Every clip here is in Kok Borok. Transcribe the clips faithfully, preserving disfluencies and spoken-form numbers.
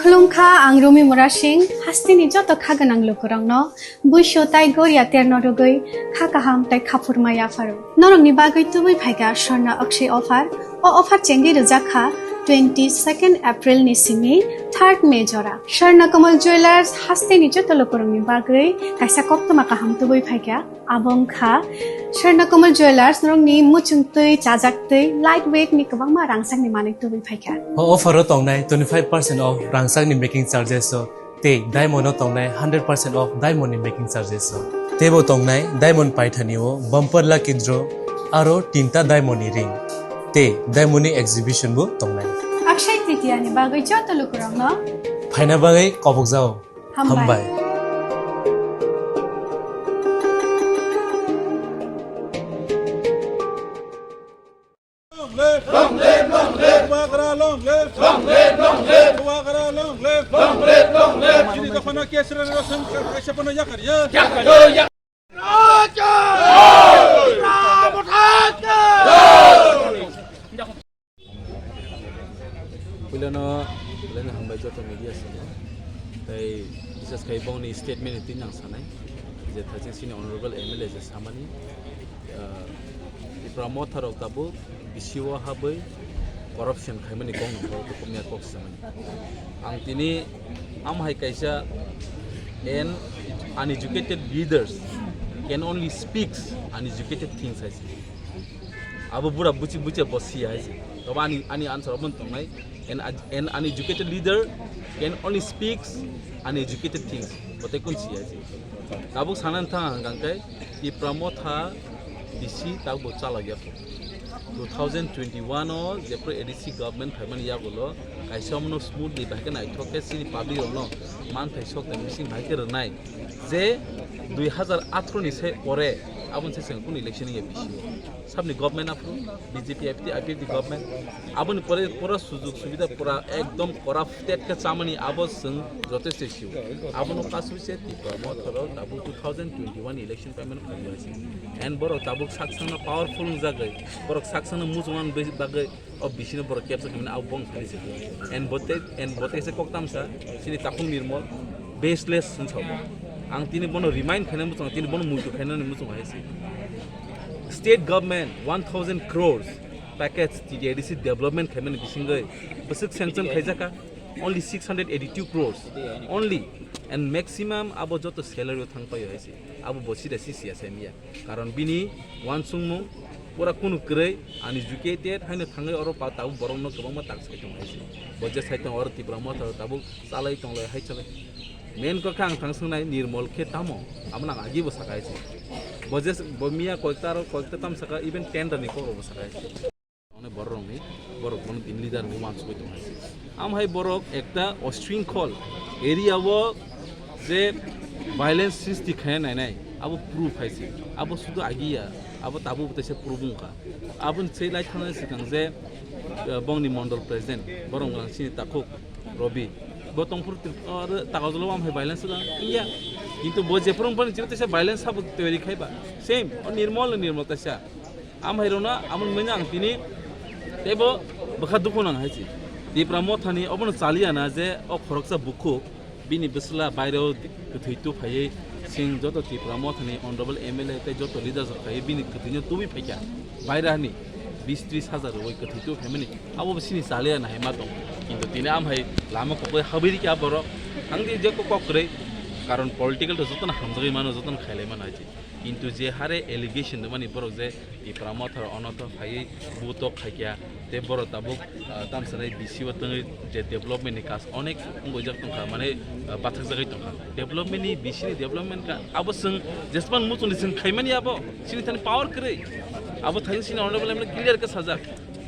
Khulumkha, ang Rumi Murasing, hasteni joto kha gwnang lukurokno buisu tai goria terno rwgwi kha kaham tai khaphurma yapharo. Norokni bagwi tubui phaikha Swarna Akshay offer. O offer chengwi rwjak kha twenty second April ni simi third May jora. Swarna Kamal Jewellers hasteni joto lukurokni bagwi kaisa koktwma kaham tubui phaikha. Abo wngkha Swarna Kamal Jewellers, norokni muchung twi, chajak twi, light weight ni kwbangma rangchakni manwi tubui phaikha. O offer o tongnai twenty five percent off rangchakni making charges o tei diamond o tongnai hundred percent off diamond ni making charges o. Teibo tongnai diamond paithani o bumper lucky draw aro tinta diamond ni ring tei diamond ni exhibition bo tongnai. Akshay Tritiya ni bagwi joto lukurokno phaina bagwi kobokjao. Hambai. Hambai. Long live! Long live! Long live! Bubagra long live! Long live! Long live! Bubagra long live! Long live! Long live! Chini dophano case rwrwsong kaisa phano yakar ya. Yakar ya. Puilano, puilano hambai joto media sino. Tai bisas khai bongni statement ni tin ang sanai. Je thaching sini honorable M L A je samani, ah, Tipra Motha rok tabuk bisi o habwi corruption khaimani kok nang kok tukumya kok samani. Ang tini am hai kaisa, an uneducated leaders can only speaks uneducated things, hai se. Abo bura buchi buchi bo siya hai se. Tobo ani, ani answer obo tongnai. An, an uneducated leader can only speaks uneducated things. Bo tei kun siya hai se. Tabuk sanani thang ang kang kai Tipra Motha bisi tabuk chalak ya. Two thousand twenty-one o jephru A D C government phaimani yagulo kaisa omono smoothly bahai khe naithok khe chini public rokno manthai sok tei bising bahai khe rwnai je dui hazar athro ni se pore aboni se chwng kunu election ya bisi sabni government aphuru B J P I P F T, I P F T government aboni pore pura sujug subida pura ekdom corrupted khe chamani abo chwng jotesto sio. Abono kasu se Tipra Motha rok tabuk two thousand twenty-one election phaimani phaio hai se. And borok tabuk saksangno powerful wngjagwi, borok saksangno muchungmani bagwi o bisino borok capture khaimani abo bong thani se. And bote, and bote se kok tamsa, chini Takhuk Nirmol, baseless hwnsa bo. Ang tini bono remind khainani muchungo, tini bono muitu khainani muchungo hai se. State government one thousand crores package T T A D C development khaimani bisingwi bwswk sanction khaijaka, only six hundred eighty-two crores only, and maximum abo joto salary o thang paio hai se. Abo bo sida si siya sai miya. Karon bini uansukmung pura kunu kwrwi, uneducated haino thangwi oro pa tabuk borokno kwbangma tak sai tongo hai se. Bo je sai tongo oro Tipra Motha tabuk chalai tonglai hai chalai. Main kok khe ang thang swngnai Nirmol khe tamo? Abo nang agi bo saka hai se. Bo je bo miya koikta aro koikta tam saka, even tender ni kok rok bo saka hai se. Onek borok rokni, borok bono tini leader bo uansugwi tongo hai se. Am hai borok ekta ushringkhol area o je violence sristi khaina nainai, abo proof hai se. Abo sudu agiya, abo tabuk teisa proof wngkha. Aboni se lai thangna swkang je, eh, bongni mondol president, borok wngkha chini Takhuk Robi. Bo tongphuru Trip-, oro Takarjala o am hai violence wngkha, wngya. Kintu bo jephuru wngphani chini teisa violence sabo toyari khaiba. Same, o Nirmol, Nirmol teisa. Am hai rokno amoni manya ang tini teibo bwkha dukhu nang hai se. Tipra Mothani obono chaliya na je o khoroksa bukhuk bini bwsla baireo kwthwi tu phaiwi chwng joto Tipra Mothani honorable M L A tei joto leaders rok phaiwi bini kwthwino tubui phaikha. Bairani bis tris hajar rwui kwthwi tu phaimani abo bo chini chaliya na hai ma tong. Kintu tini am hai lama kokoi habwi rikha borok. Ang di je kok kwrwi karon political to jotono hamjagwi mano, jotono khailai mano hai se. Kintu je hare allegation rwmani borok je Tipra Motha rok ono to phaiwi butok khaikya tei borok tabuk, ah, tamsanai B C o tongwi je development ni kaam onek wngwi jak tongkha, mane, ah, bathakjagwi tongkha. Development ni B C ni development ka abo chwng jespan muchungni chwng khaimani abo chini thani power kwrwi. Abo thani chini honorable M L A clear khe sajak.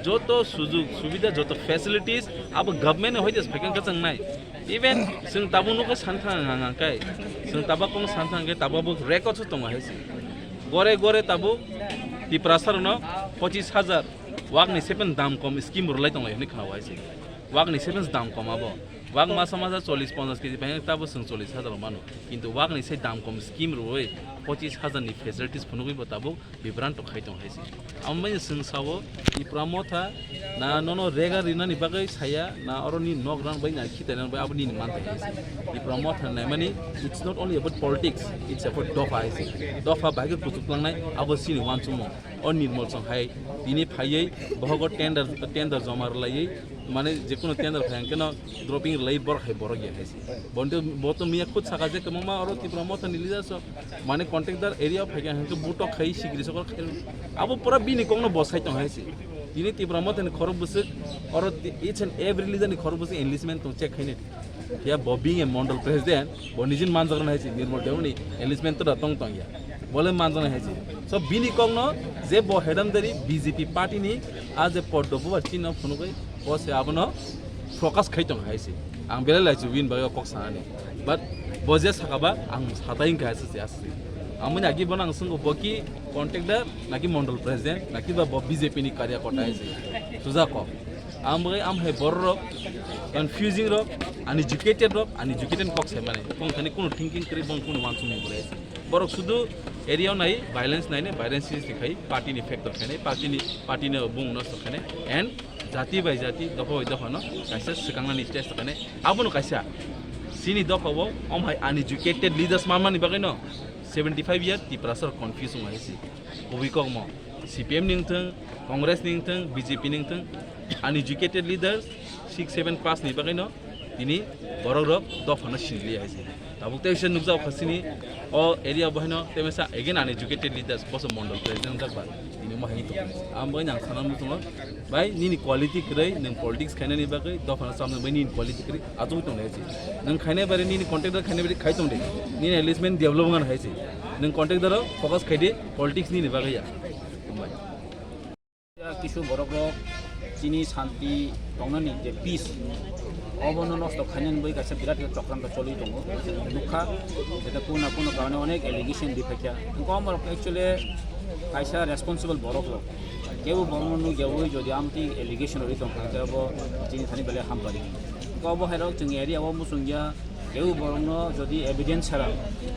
Joto sujug subida, joto facilities abo government ni hoite phaikha khe chwng nai. Even chwng tabuk nukha santhang ang, ang kai. Chwng tabuk kong santhang khe tabuk bo record se tongo hai se. Gore gore tabuk Tiprasa rokno pochis hajar wakni seven dam kom scheme rwlai tonglai hwnwi khna hai se. Wakni seven dam kom abo. Wak masa masa chollish ponchash kg bai tabo chwng chollish hajar mano. Kintu wakni se dam kom scheme rwui pochis hajar ni facilities phunugui bo tabuk bibranto khai tong hai se. Amoni chwng sao Tipra Motha na nono rega rinani bagwi saya na oro ni nok ran bai na khita ran bai abo nini man hai se. Tipra Motha naimani, it's not only about politics, it's about dopha hai se. Dopha bai khe kuchuk langnai abo sini wansukmung. O Nirmal Song hai tini phaiwi bohogo tender, tender joma rwlaiwi, mane jekunu tender phai hwnkhe no dropping rwlaiwi borok hai borok ya hai se. Bonte bo to miya khud saka je kwbangma oro Tipra Motha ni leaders rok mane contractor area phai kha hwnkhe butok khai sigiri sokol khai abo pura bini kokno bosai tong hai se. Tini Tipra Motha ni khorok bwswk oro ti-, each and every leader ni khorok bwswk enlistment tong check khainai. Ya bo being a mondol president, bo nijin manjak rwna hai se, Nirmal Debbarma ni enlistment to da tong tong ya. Bole manjak hai se. So bini kokno je bo hedam dari B J P party ni a je poddo bubar chino phunugui bo se abono focus khai tong hai se. Ang belai lai chu win bai kok sanani. But bo je saka ba ang satai wngkha hai se ase. Amoni agi bono ang swngo bo ki contractor naki mondol president naki ba bo B J P ni karya kota hai se. Suja kok. Ang bai am hai borok rok, confusing rok, uneducated rok, uneducated kok sai mani. Kong thani kuno thinking kwrwi bong kuno wansukmung kwrwi. Borok sudu area o nai violence nai ne violence sisi khai party ni factor khai nai party ni party no bung nosto khai nai and jati bai jati dopha bai dopha no kaisa swkang nani test khai nai abono kaisa sini dopha o om hai uneducated leaders manmani bagwi no seventy five year Tiprasa rok confuse wng hai si. Kubui kokmo C P M ni wngthwng, Congress ni wngthwng, B J P ni wngthwng, uneducated leaders six seven pass ni bagwi no tini borok rok dophano siniliya hai se. Tabuk tei se nukjak kha sini o area bo haino tei masa again uneducated leaders boso mondol president jak ba tini mo hai to. Am bai nang sana mutungo bai nini quality kwrwi nwng politics khainani bagwi dophano samna bai nini quality kwrwi achuk tong hai se. Nwng khainai bai nini contractor khainai bai khai tong de. Nini enlistment develop ngan hai se. Nwng contractor o focus khai de politics nini bagwi ya. Hambai. Kisu borok rok chini santi tongnani je peace obono nosto khainani bai kaisa birat khe chokranto choli tongo. Nukha jeta kuna kuna karone onek allegation di phaikya. Kom rok actually kaisa responsible borok rok. Kebo borokno nukyawi jodi amtwi allegation ri tongkha khe bo chini thani belai hampari. Kobo hai rok chwng area o muchungya. Kebo borokno jodi evidence sara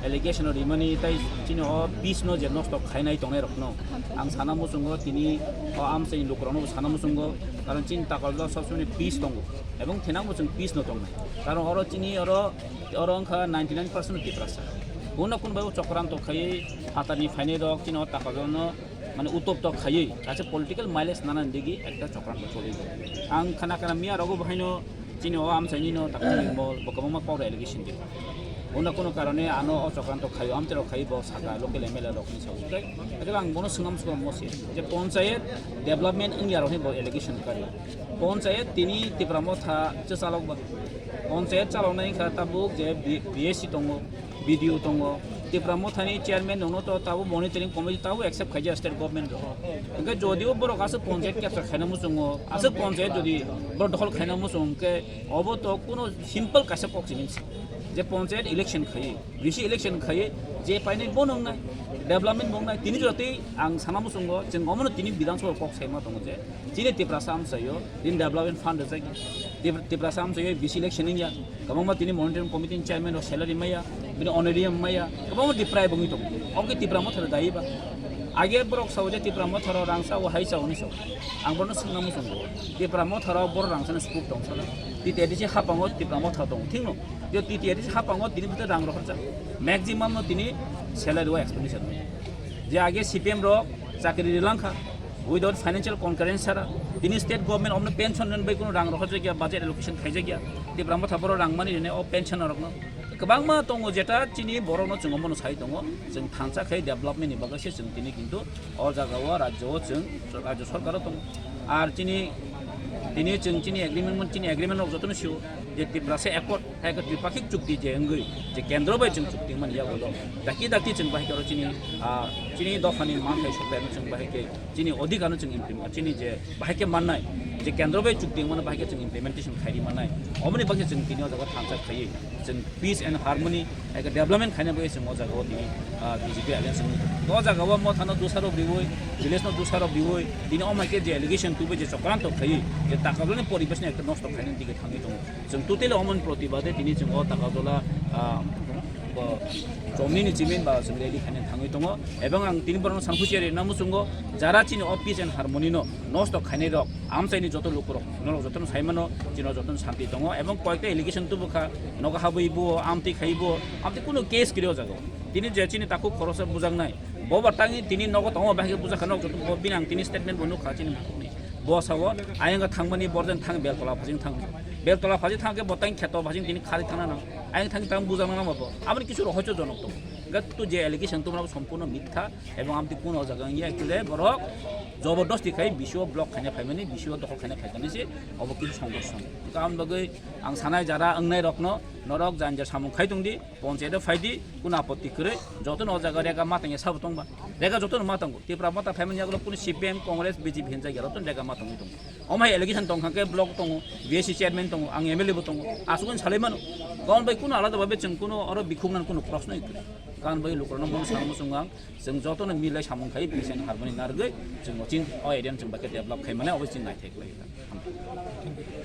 allegation rimani tai chini o peace no je nosto khainai tongnai rokno ang sana muchungo tini o amchaini lukurokno sana muchungo karon chini takaldo sob somoi peace tongo ebong thinang muchung peace no tongnai karon oro chini oro oro wngkha ninety nine percent Tiprasa kuno kuno bai chokranto khaiwi phatarni phainai rok chini o takaldo no mane utop tok khaiwi kaisa political mileage nana digi ekta chokranto choli ang khana khana miya rogo bahaino chini o amchaini no takni mol bo kwbangma kok allegation di. Ono kuno karone ano o chokranto khaio amtero khai bo saka local M L A rok ni sawi. Ekhe ang bono swnam swnam mo se je ponchayet development wngya rok ni bo allegation kari. Ponchayet tini Tipra Motha che chalok ba. Ponchayet chalok nai kha tabuk je B S C tongo. B D O tongo, Tipra Mothani chairman nungno to tabo monitoring committee tabo accept khaijak state government rok. Hingke jodio borok aswk ponchayat capture khaina muchungo, aswk ponchayat jodi borok dokhol khaina muchung hingke obo to kuno simple kaisa kok simi se. Je ponchayat election khaiwi, V C election khaiwi, je painai bo nungnai, development bo nungnai, tini jora tei ang sana muchungo, chwng omono tini Bidhan Sabha kok saima tongo je, chini Tiprasa amchaio, tini development fund rwjak, Tip-, Tiprasa amchaio V C election wngya, kwbangma tini monitoring committee ni chairman rok salary maya, bini honorarium maya, kwbangma deprive wngwi tongo. Omo khe Tipra Motha rok dayi ba? Age borok sao je Tipra Motha rok rang sao, hai sao hinwi sao. Ang bono swngna muchungo. Tipra Motha rok borok rang sano scope tong sala. T T A D C hapango Tipra Motha tongo, thik no? Je T T A D C hapango tini bwtwi rang rok kharjak. Maximum no tini salary o expenditure. Je age C P M rok chakri rilangkha. Without financial concurrence sara, tini state government omno pension rwna bai kuno rang rohorjakya, budget allocation khaijakya, Tipra Motha borok rang mani rwna o pension rokno. Kwbangma tongo jeta chini borokno chwng omono sai tongo, chwng thansa khai development ni bagwi se chwng tini kintu o jaga o rajyo o chwng rajyo sarkar o tongo. Ar chini tini chwng chini agreement, chini agreement rok jotono sio je Tiprasa accord. Hai khe tripakhik chukti je wngwi je kendro bai chwng chukti mani yago lo. Dakti dakti chwng bahai khe oro chini, ah, chini dophani manthai sopraino chwng bahai khe chini odhikar no chwng implement, chini je bahai khe mannai je kendro bai chukti mano bahai khe chwng implementation khairi mannai. Omoni bagwi chwng tini o jaga thansa khaiwi chwng peace and harmony hai khe development khaina bagwi chwng o jaga o tini, ah, B J P alliance wngwi tongo. O jaga o Mothano dosarok riwi, village no dosarok riwi tini o mai khe je allegation tubui je chokranto khaiwi je takalani poribesh no ekta nosto khainani dige thangwi tongo. Chwng Totally omon protibade tini chwng o Takarjala, ah, bo chomni ni chimin ba chwng rally khaina thangwi tongo. Ebong ang tini borokno sankhuchi rina muchungo, jara chini o peace and harmony no nosto khainai rok, amchaini joto lukurok, norok jotono saimano, chini jotono santi tongo. Ebong koyekta allegation tubukha, nogo habwi bo, amtwi khai bo, amtwi kuno case kwrwi o jaga o. Tini je chini takhuk khoroksa bujaknai, bo ba tangi tini nogo tongo, bahai khe bujakha, nok joto bo bini ang tini statement bo nukha chini. Bo sao, ayang thangmani borjang thang Beltola phajing thang. Beltola phajing thang khe bo tang kheto phajing tini khari thangna nang. Ayang thang tang bujakna nang bo. Aboni kisu rohoicho jonok tongo. Hingkhe tu je allegation tumrok sompurno mitha, ebong amtwi kuno o jaga wngya, actually borok jobordosti khai B C O block khaina phaimani, B C O dokhol khaina phaikani se, obo kisu songkor song. Hingkhe aboni bagwi ang sanai jara wngnai rokno, norok janja samung khai tongdi, ponchayat o phaidi, kuno apotti kwrwi, jotono o jaga rega ma tangya sabo tongba. Rega jotono ma tongo. Tipra Motha phaimani yagulo kuno C P M, Congress, B J P hinjak ya, jotono rega ma tongwi tongo. Omo hai allegation tongkha khe block tongo, B S C chairman tongo, ang M L A bo tongo. Asukno salai mano. Karon bai kuno alada babe chwng kuno oro bikhuk nan kuno proshno ikri. Karon bai lukurano mung samung sung ang, chwng jotono milai samung khai peace and harmony nargwi, chwng o chin o area chwng bai khe develop khai mane obo chin naithai khlai.